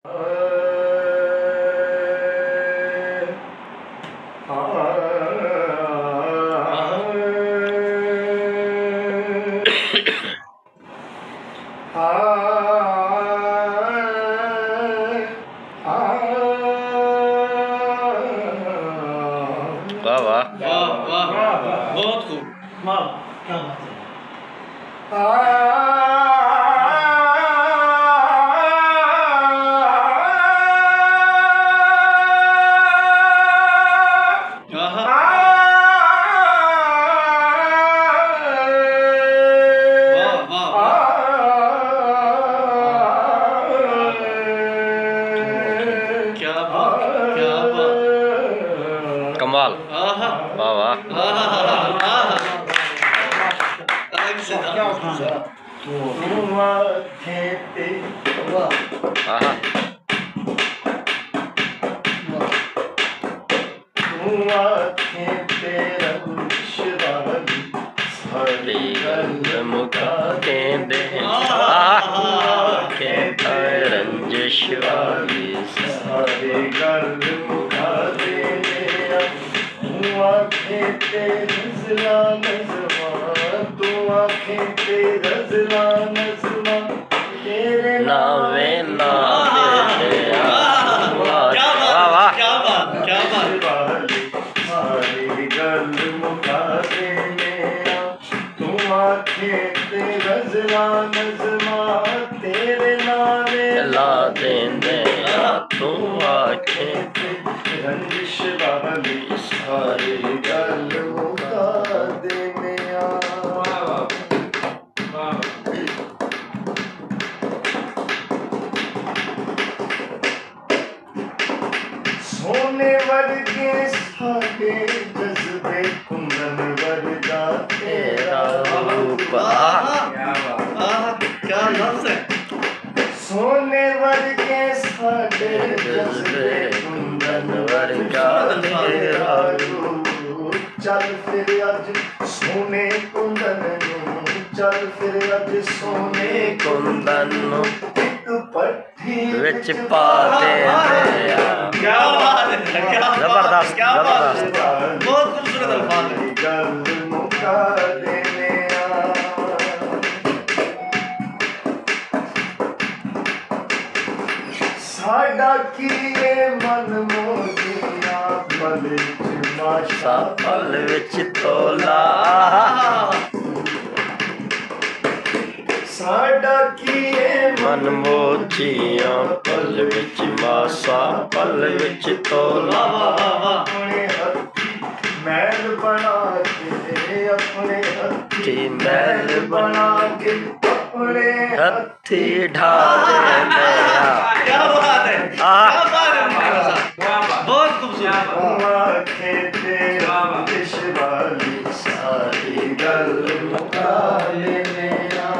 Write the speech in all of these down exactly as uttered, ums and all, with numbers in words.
واہ واہ۔ واہ واہ، بہت خوب۔ واہ، کیا بات ہے۔ آہا۔ واہ، واہ، واہ۔ کیا بات، کیا بات۔ کمال۔ آہا۔ واہ، واہ۔ آہا۔ الگ سے تھا۔ توں آکھیں تے، واہ۔ آہا۔ واہ۔ توں آکھیں تے رنجش والی ساری ڳل مکا ݙیندے۔ آہا۔ توں آکھیں تے رنجش والی ساری ڳل مکا ݙیندے۔ توں آکھیں تے رزلا نظماں، توں آکھیں تے رزلا نظماں، تیݙے ناویں لا ݙیندے آں۔ واہ، کیا بات، واہ، واہ۔ کیا بات، کیا بات۔ ساری ڳل مکا ݙیندے آں۔ توں آکھیں تے غزلاں نظماں تیݙے ناویں لا ݙیندے آں۔ توں آکھیں تے رنجش والی ساری ڳل مکا ݙیندے آں۔ واہ واہ۔ واہ واہ۔ سونے ورگے ساݙے جذبے، کندن ورگا تیݙا روپ۔ آہا۔ آہا، کیا لفظ ہے۔ سونے ورگے ساݙے جذبے، کندن ورگا تیݙا روپ۔ چل پھر اڄ سونے کندن نوں، چل پھر اڄ سونے کندن نوں، ہک پٹ وچ پا ݙیندے آں۔ کیا بات ہے، کیا بات ہے، زبردست، کیا بات ہے۔ زبردست۔ بہت خوبصورت الفاظ ہے۔ ڳل مکا ݙیندے آں۔ ساݙا کی اے من موجیاں، پل وچ ماشا، پل وچ تولا۔ ساݙا کی اے من موجیاں، پل وچ ماسا، پل وچ تولا۔ واہ، واہ، واہ، واہ۔ اپݨے ہتھی محل بݨا کے، اپݨے ہتھی محل بݨا کے، اپݨے ہتھی ڈھا ݙیندے آں۔ کیا بات ہے، آہ۔ کیا بات ہے، ماشاءاللہ۔ بہت خوبصورت۔ آکھیں تے رنجش والی ساری ڳل مکا ݙیندے آں۔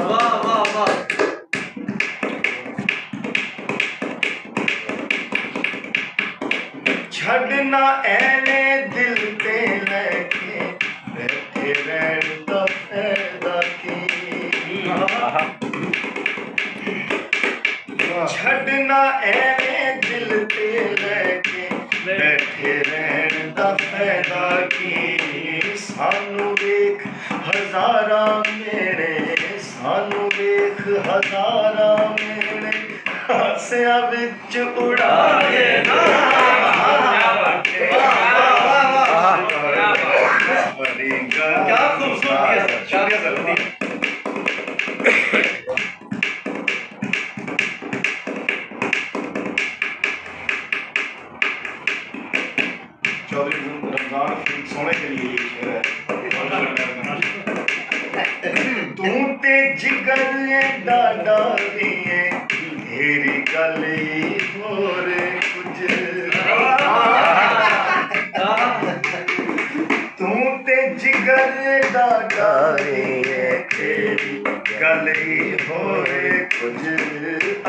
واہ، واہ، واہ۔ چھڈ نہ ایویں دل تے لے کے، ٻیٹھے رہݨ دا فائدہ کی؟ چھڈ نہ ایویں دل تے لے کے، ٻیٹھے رہݨ دا فائدہ کی؟ سانوں ویکھ ہزاراں میݨے، سانوں ویکھ ہزاراں میݨے، ہاسیاں وچ اڑا ݙیندے۔ کیا خوبصورتی ہے سر، شکریہ سر۔ چوہدری رمضان رفیق سوہݨے کے لیے یہ شعر ہے۔ توں تے جگر ݙاڈھا وی اے، ڈھیری ڳل ای ہور کجھ۔ توں تے جگر ݙاڈھا وی اے، ڈھیری ڳل ای ہور کجھ۔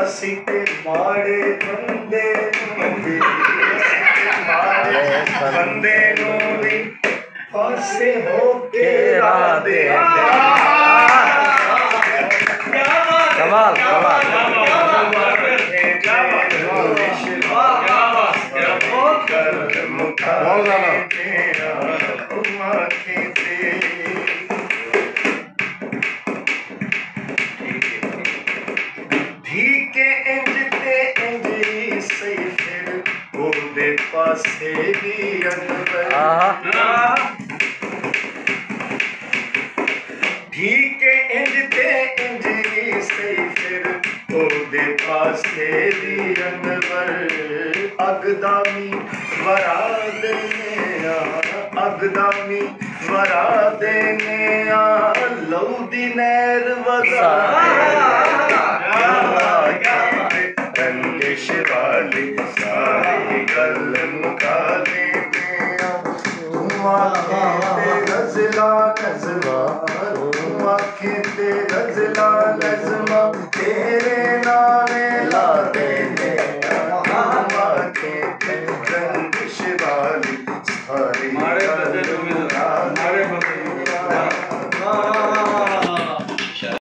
اسی تے ماڑے بندے نوں وی، اسی تے ماڑے بندے نوں وی پاسے ہو کے راہ ݙے۔ کمال، کمال۔ کیا بات ہے، واہ، واہ، کیا بات ہے، کیا بات ہے۔ بہت زیادہ۔ دھی کے انج تے انج سئی پھر اوندے پاسے وی انور۔ آہا۔ دھی کے انج تے انج سئی پھر اوندے پاسے وی انور۔ اڳ دا مینہ ورا ݙینے آ، اڳ دا مینہ ورا ݙینے آ، لہو دی نہر ودا ݙینے آ۔ رنجش والی ساری ڳل مکا ݙینے آ۔ توں آکھیں تے غزلاں نظماں، توں آکھیں تے غزلاں نظماں، تیݙے ناویں لا ݙینے آ۔ توں آکھیں تے